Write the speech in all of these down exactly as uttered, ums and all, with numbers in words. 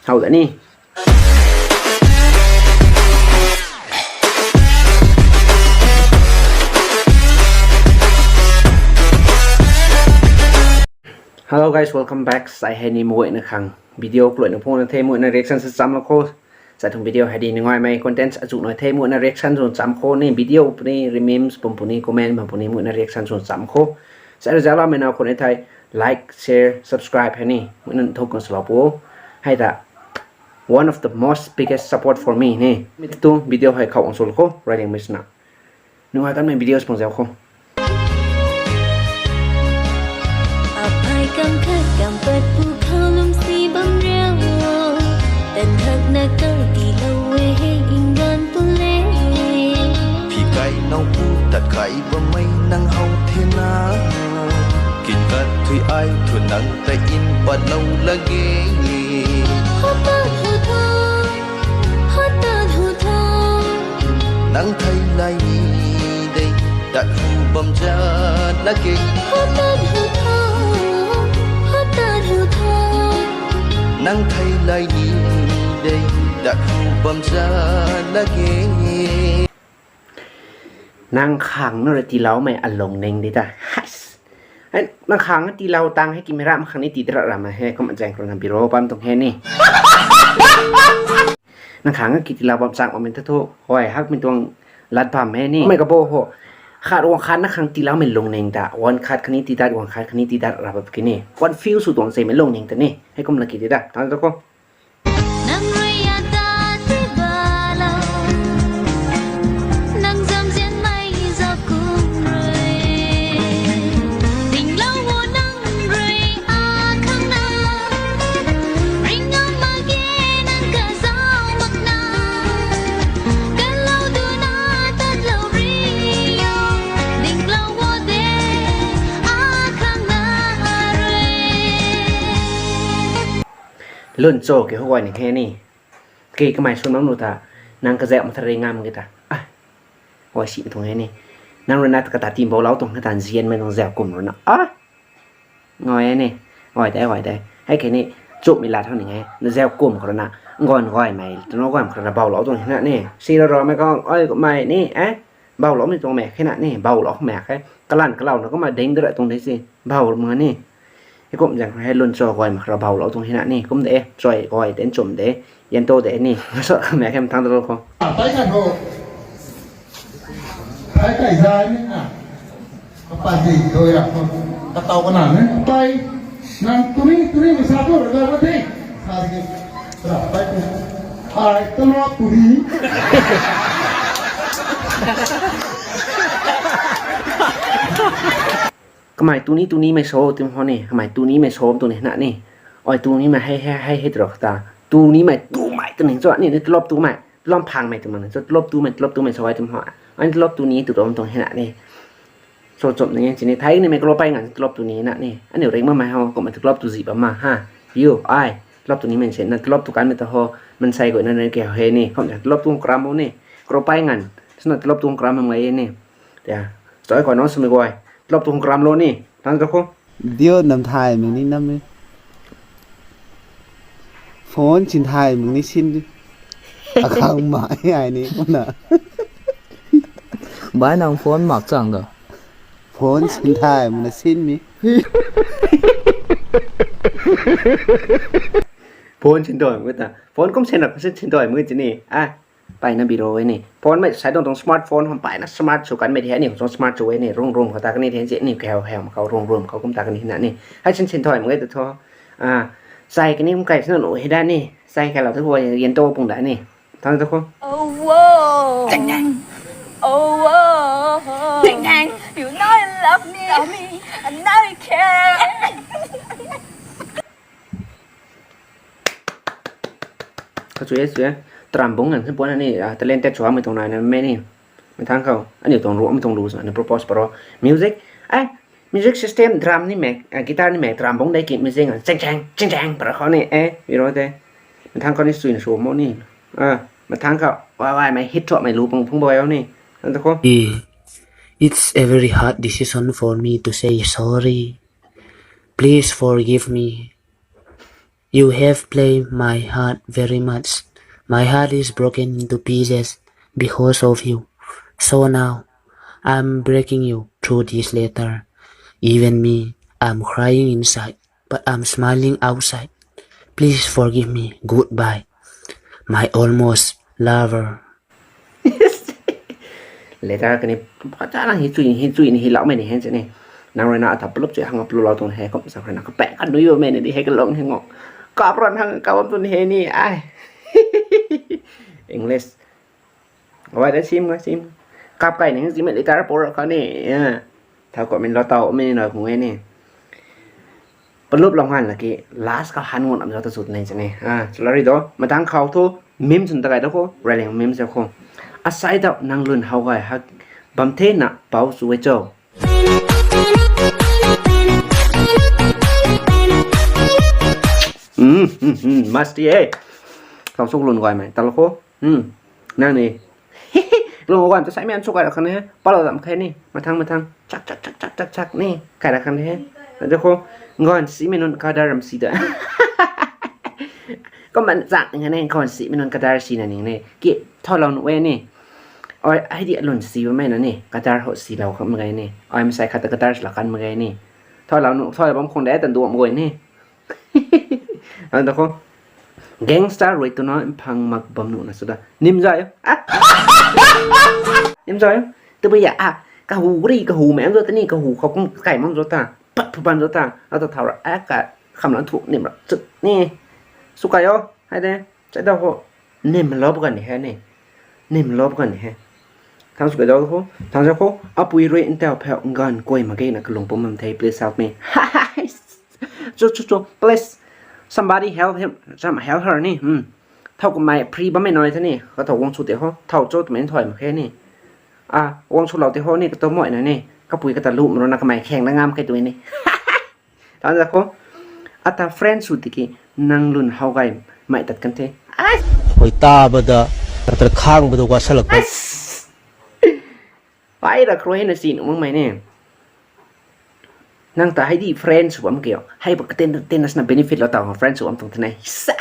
How da ni. Hello guys, welcome back. Sai hei ni muina khang video kuluina phone the muina reaction sa cham la kho. Sa thung video hei di ni ngaimei content azu noi the muina reaction zun cham kho ni video puni, memes pum puni, comment ma puni muina reaction zun cham kho. Sa result la mei na kho ni thai like, share, subscribe hei ni muina thuk kan salo pu. Hei ta one of the most biggest support for me ni. Mi tu video hei khou ang sul kho, riding mi sna. Nungai kan mei videos pang zau kho. Apai kam khat kam pat pu khou lum si bam riau. Tan hak na kal ti lou e he in gan pu le. Phi kai nau pu tat kai bam mei nang hau the na. Kin kat thui ai thu nang ta in pat lou lage. Hota hu tho, hota hu tho. Nang thei lai ni de, tat hu bam za lage. Hota hu tho, hota hu tho. Nang thei lai ni de, tat hu bam za lage. Nang khang na rui tiiloumei alung ning di ta. Hais. Hei, nang khang na tiilou tang hei ki mei ram khang ni ti dra ram he, kum zaeng khou na biro bam tuang he ni. Nang khang na ki tiilou bam chang bam ta thu, hoi, hak mi tuang lat bam he ni. Mei ka bo ho. Khat wang khat na khang tiiloumei lung ning ta. Wan khat khang ni ti dat, wan khat khang ni ti dat ra bam ki ni. Confuse sw tuang se mei lung ning ta ni. Hei kum la ki di da. Tang ta kho. Nang rui ata ti ba lou, nang zam zian mei zau kum rui. Ding lou wo nang rui a khang na, ring ngam ma ge nang ka zau mak na. Kan lou du na tat lou ri yo, ding lou wo de a khang na rui. Lun cho ki hou guay ni khe ni. Ki kamei swn bam lu ta, nang kazauh ma tha rui ngam ki ta. Ah, guay si tuang he ni. Nang rui na kata timbou lou tuang he ta nzian mei tuang zauh kum rui na. Ah, ngoi he ni. Ngoi tei, ngoi tei. Hei khe ni, chup mi lat hou ni he. Na zauh kum khou rui na. Ngon guay mei, tano guay khou rui na bau lou tuang he na ni. Si ra ra mei kang, oi, mei ni, eh? Bau lou mei tuang mei khe na ni, bau lou mei khe. Kalan kalau na kumna ding dra tuang de si. Bau ma ni. Hei kum zaeng hei lun cho guay mak ra bau lou tuang hei na ni. Kum de, choi guay ten chum de, yan to de ni. Masot ka mei khe mathang ta lou kho. Apai ka tho. Apai kai zai ni na. Apai di doi ra kho. Ka tau ka na ni. Apai. Nang turi, turi masa tu ra ga the. Sa di. Ra apai ko. Ai, tano turi. Kamei tuni tuni mei so tim ho ni, kamei tuni mei so tuni na ni. Oi tuni mei hei hei hei hei tro ta. Tuni mei tu mei tuni cho ni, ni tlop tu mei, tlop phang mei tu mei, cho tlop tu mei, tlop tu mei so ai tim ho. Ai tlop tuni tu rom tong hei na ni. So chop ni chini thai ni mei tlop pai ngan tlop tuni na ni. Ani ring ma mei ho, ko mei tlop tu zi ba ma ha. You, ai, tlop tuni mei se na tlop tu kan mei ta ho, man sai ko na ni ke he ni. Kom tlop tu kram ho ni. Tlop pai ngan. Sna tlop tu kram mei ni. Tia. Choi ko no sumei guay. Tlop tu kram lou ni. Tang ta kho. Video nam thay mung ni nam ni. Phone sin thay mung ni sin ni. Akhang mai ai ni kumna. Bai nang phone mak chang da. Phone sin thay mung na sin mi. Phone sin thay mung ta. Phone kum sin na sin sin thay mung chini. Ah. Pai na biro e ni. Phone mei sai dong tuang smartphone hom pai na smart sw kan mei di hei ni, tuang smart sw e ni, room room khou ta kan ni di hei ni, kau hei khou room room khou kum ta kan ni na ni. Hei sin sin thay mung e tu tho. Ah, sai kan ni kum kai sin na nu hei da ni. Sai kai lou tu hua yen to pung da ni. Thang tu kho. Oh, whoa. Dang, dang. Oh, whoa. Dang, dang. You know you love me. Love me. I know you care. Ka chu e, chu e. Tram bung ngan khe puan ani, ah, talented sw mei tuang nai na mei ni. Mei thang khou, ani tuang ru, mei tuang lu, ani propose paro. Music, eh, music system, drum ni mei, ah, guitar ni mei, tram bung dei ki music ngan, cheng cheng, cheng cheng, para khou ni, eh, biro te. Mei thang khou ni sui na sw mo ni. Ah, mei thang khou, wai wai mei hit thuak mei lu pang phung boi ni. Thang ta kho. Eh, it's a very hard decision for me to say sorry. Please forgive me. You have played my heart very much. My heart is broken into pieces because of you. So now, I'm breaking you through this letter. Even me, I'm crying inside, but I'm smiling outside. Please forgive me. Goodbye, my almost lover. Letter kani, pachana hi chui, hi chui ni hi lau mei ni hen se ni. Nang rui na ata plup chui hang plup lau tuang he, kum sa rui na kapaeng kan nui mei ni di he kalung he ngo. Kap ran hang kap bam tuang he ni, ai. English. Wai da sim nga sim. Kap kai ni sim letter por kha ni. Ya. Thau ko min lo tau min na kung e ni. Palup lou ngan laki last ka han ngun am zo ta sut nei chane. Ah, chalari do. Matang khau thu mim chun ta kai do kho, railing mim se kho. Asai dau nang lun hau gay hak bam the na pau su e cho. Hmm, hmm, hmm, must e. Khau suk lun gay mai ta lo kho. Hmm. Nang ni. Lung gay ta sai mian suk kai ra khan he. Palo dam khe ni. Mathang, mathang. Chak, chak, chak, chak, chak, chak ni. Kai ra khan he. Nang de kho. Ngon si mi nun kadar ram si da. Ko man chak ni ne, ngon si mi nun kadar si na ni ne. Ki, thau lou nu we ni. Oi, ai di lun si ba mai na ni. Kadar ho si lou kham gay ni. Oi, masai khat ta kadar si la kan ma gay ni. Thau lou nu, thau bam khong de tan duam gay ni. Ang ta kho. Gangster rui tu na mphang mak bam nu na suda. Nim zai. Ah. Nim zai. Tu ba ya, ah. Kahu ri, kahu mem zo tani, kahu khou kum kai mam zo ta. Pat phu ban zo ta. Ata thau ra, ah, ka kham lan thu nim ra. Chut ni. Su kai o. Hai de. Chai da ho. Nim lo bu kan ni he ni. Nim lo bu kan ni he. Thang su kai da ho. Thang sa kho. Apui rui ntau pheu ngan koi ma ge na kalung pum mam the. Please help me. Cho, cho, cho, please, somebody help him, some help her ni. Hmm. Thau kamei free bammei nai the ni, ka thau guang sw te ho, thau cho twmei nthoi mak khe ni. Ah, guang sw lou te ho ni, ka to moi na ni, ka pui ka ta lu mro na kamei kheng na ngam khe tw ni. Tan za kho, ata friend sw tiki, nang lun hau gay mei tat kan the. Ai! Hoi ta ba da, atra khang ba da wa sa lak ta. Ai! Pai ra khroi na si nu mang mei ni. Nang ta hei di friend sw bam kio. Hei ba katen ten na sna benefit lo tau friend sw bam tuang tene. Sai.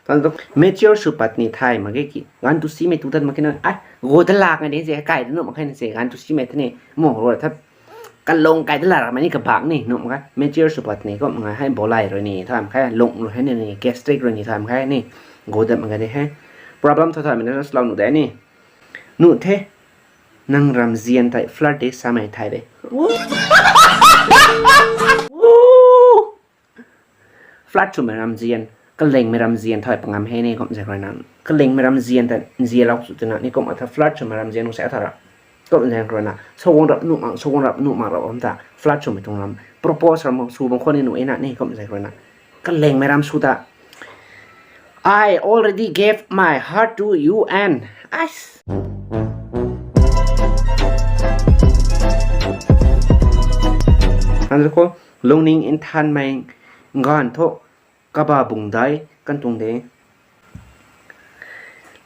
Tan to mature sw pat ni thai ma ge ki. Gan tu si mei tu tan ma kina. Ai, go ta lak ngai de se kai da nu ma khai na se. Gan tu si mei tene. Mo ro tha. Ka long kai da lak ma ni ka bak ni. Nu ma khai. Mature sw pat ni ko ma ngai hei bo lai ro ni. Tham khai long ro hei ni gastric ro ni tham khai ni. Go da ma ngai de hei. Problem tho tham na slow nu de ni. Nu the. Nang ramzian tei flirt de samei thai de. Flirt swmei ramzian, kalingmei ramzian thai pangam he ni kum zek rui na. Kalingmei ramzian tei nzian lou sw twna ni kum atha flirt swmei ramzian kum se atha ra. Kum zek rui na. Sogong rap nuh mak, sogong rap nuh mak rap am ta. Flirt swmei tuang ram. Propose ram sw bang khou ni nuh e na ni kum zek rui na. Kalingmei ram sw ta. I already gave my heart to you and us. Hanzu ko lungning nthanmei nganv thu kaba bungdai kan tuang de.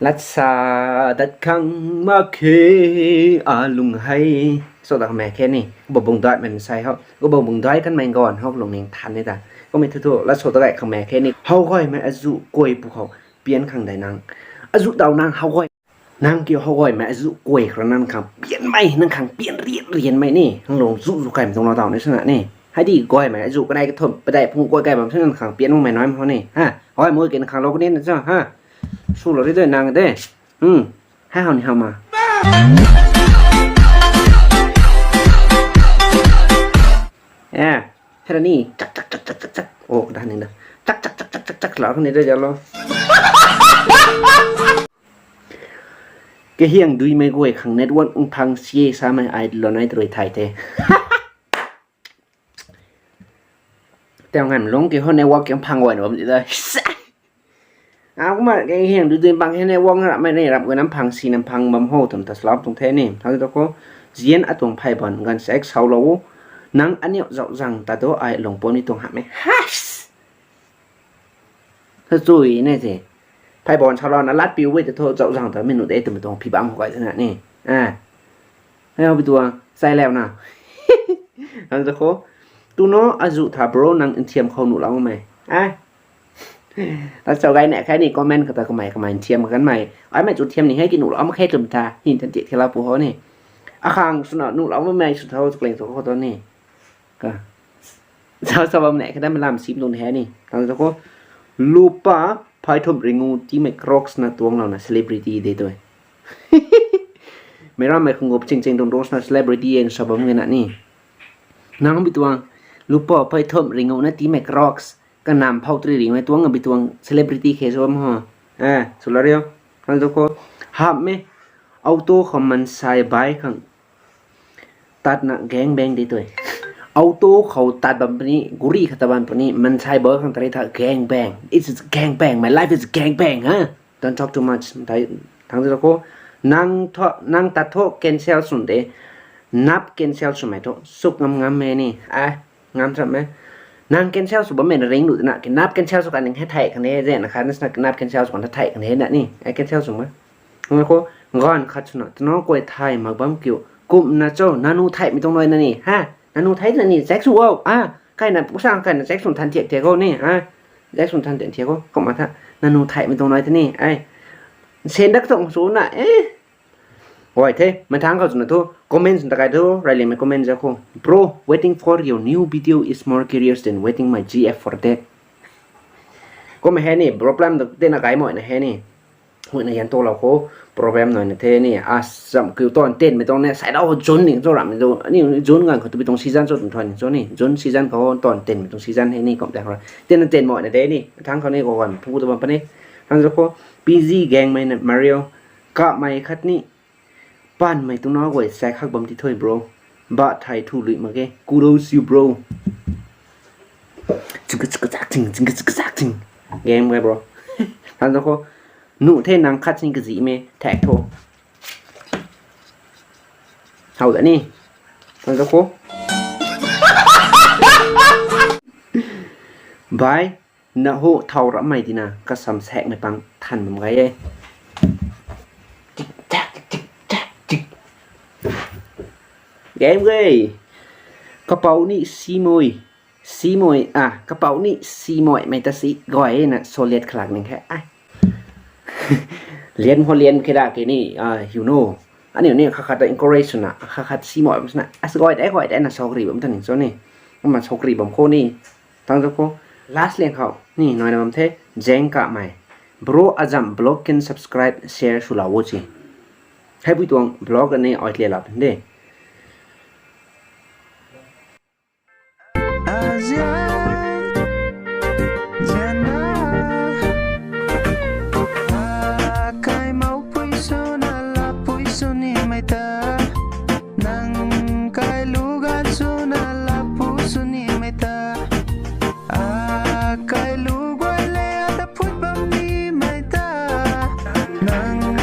Latsa dat khang mak khe a lung hei. So da mak khe ni. Kaba bungdai mei masai ho. Kaba bungdai kanmei nganv ho lungning than ni ta. Kumei thu thu lat so da gay khang mak khe ni. Hau gaymei azu koi pu khou pian khang dai nang. Azu daw nang hau gay. Nang kiu hau gaymei azu koi khang nang khang pianmei, nang khang pian rian rianmei ni. Nang lung zu zu kaymei tuang lou daw ni sana ni. Hei di gaymei azu kanei kathumh padai phung koi kai bam sana nang khang pian makmei nai ma ho ni. Ha, hau gay mui ke nang khang lou kani na cho, ha. Su lou ri de nang de. Hmm. Hei hau ni hau ma. Eh, hei ra ni. Chak, chak, chak, chak, chak, chak. Oh, ka da ni da. Chak, chak, chak, chak, chak, chak, lau kani de jalo. Kahiang duimei guay khang network mphang sie samei ai lou nai trui thai the. Tau ngan lung ki ho network ki mphang guay na bam di da. Sa. A kumna kahiang dui dui bang he network na rapmei ni rap guay na mphang si na mphang bam ho twm ta slap tuang the ni. Thau ta kho zian atuang phey ban gan sek sau lou. Nang aniu zau zang ta do ai lung pon ni tuang hamh e. Has. Sa chui ne se. Phey ban sau lou na lat piu we ta tho zau zang ta mei nu de twmei tuang phi bang khou kai sana ni. A. Hei hou bi tuang sai leu na. Thau ta kho. Tu no azu tha bro nang nthiam khou nuh lou mei. A. Tat chau gay na khe ni comment kata kamei kamei thiam kanmei. Ai mei chu thiam ni hei ki nuh lam khe tum ta. Hin tan ti thela pu ho ni. Akhang swna nuh lam mei sw tho chukling tho kho to ni. Ka. Sa sa bam ne khe da mei lam sim tuang ni hei ni. Tang ta kho. Lupa phai thum ringu ti mei Crocs na tuang lau na celebrity de tu. Mei ram mei khungup ching ching tuang Crocs na celebrity en sa bam nge na ni. Nang bi tuang. Lupa phai thum ringu na ti mei Crocs. Kanam phau tri ringu na tuang a bi tuang celebrity khe sa bam ho. Eh, sula rio. Tang ta kho. Hap mei. Auto khou mansei bai khang. Tatna gang bang di tu. Auto khou tat bam puni, guri khat tat bam puni, mansei bai khang tari tha gang bang. It's gang bang. My life is gang bang, ha? Don't talk too much. Thai, thang tu kho. Nang tho, nang tat tho cancel swn de. Nap cancel swn mei tho. Suk ngam ngam mei ni. Ah, ngam cham mei. Nang cancel sw bam mei na ring lu na. Ki nap cancel sw kan ning hei thai kan he. Zen na khan na nap cancel sw kan thai kan he na ni. Ai cancel sw mei. Nang kho, gan khat swna, tano koi thai mak bam kiu. Kum na cho, nanu thai mi tuang noi na ni, ha? Nanu thai na ni, check sw o, ah? Kai na pusang, kai na check sw than thiak thiak o ni, ha? Check sw than thiak thiak o, kum ma tha, nanu thai mi tuang noi ta ni, ai. Sen dak tuang sw na, eh? Oi, the, mei thang khou swna thu, comment swna kai thu, rai le mei comment za kho. Bro, waiting for your new video is more curious than waiting my G F for that. Kum hei ni, problem da te na kai moi na hei ni. Hui na yan to lau kho, problem nai na the ni, a sam kiu ton ten mei tuang ne, sai dau June ning cho ram mei tu, ani June ngan khou tu bi tuang season cho tuang thuan cho ni, June season khou ton ten mei tuang season hei ni, kum ta khou. Ten na ten moi na de ni, thang khou ni kho gan, phung tu bam pa ni. Thang cho kho, P Z gang mei na Mario, ka mei khat ni, pan mei tuang na guay sai khak bam ti thoi bro. Ba thai thu lui mak ge, kudos you bro. Ching ka ching ka chak ching, ching ka ching ka chak ching. Gang mei bro. Thang cho kho, Nu the nang khat sing kazi mei thak tho. How da ni. Tang ta kho. Bai, na ho thau ram mei di na, kasam sak mei pang than bam gay e. Tik tak, tik tak, tik. Game gay. Kapau ni simoi. Simoi, ah, kapau ni simoi mei ta si gay na so liat khalak ning khe. Ai. Lian ho lian khe da ke ni, ah, you know. Ani ni kha khat ta encourage swna, kha khat simoi bam swna. As gay de, gay de na so kri bam ta ning cho ni. Ama so kri bam kho ni. Tang cho kho. Last liang khou. Ni, noi na bam the. Jeng ka mei. Bro, azam blog ken subscribe, share sw lau wo chi. Hei bui tuang blog ani oi le lau pin de.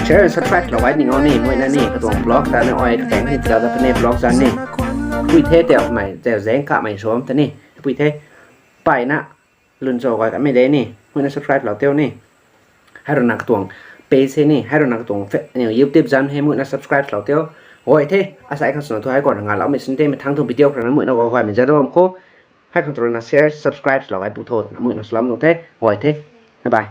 Share and subscribe lou gay ning o ni, mui na ni, katuang blog ta ni, oi, keng ni, tau ta puni blog zan ni. Pui the tau mei, tau zeng ka mei som ta ni, pui the, pai na, lun cho gay ka mei de ni, mui na subscribe lou tau ni. Hei rui na katuang page hei ni, hei rui na katuang fe-, ni, YouTube zan hei mui na subscribe lou tau. Gay the, asai khang swna thu hei kona nga lou mei sin the, mei thang thu video khang na mui na gay gay mei zan rom kho. Hei khang thu rui na share, subscribe lou gay pu tho, mui na salam nung the, gay the. Bye bye.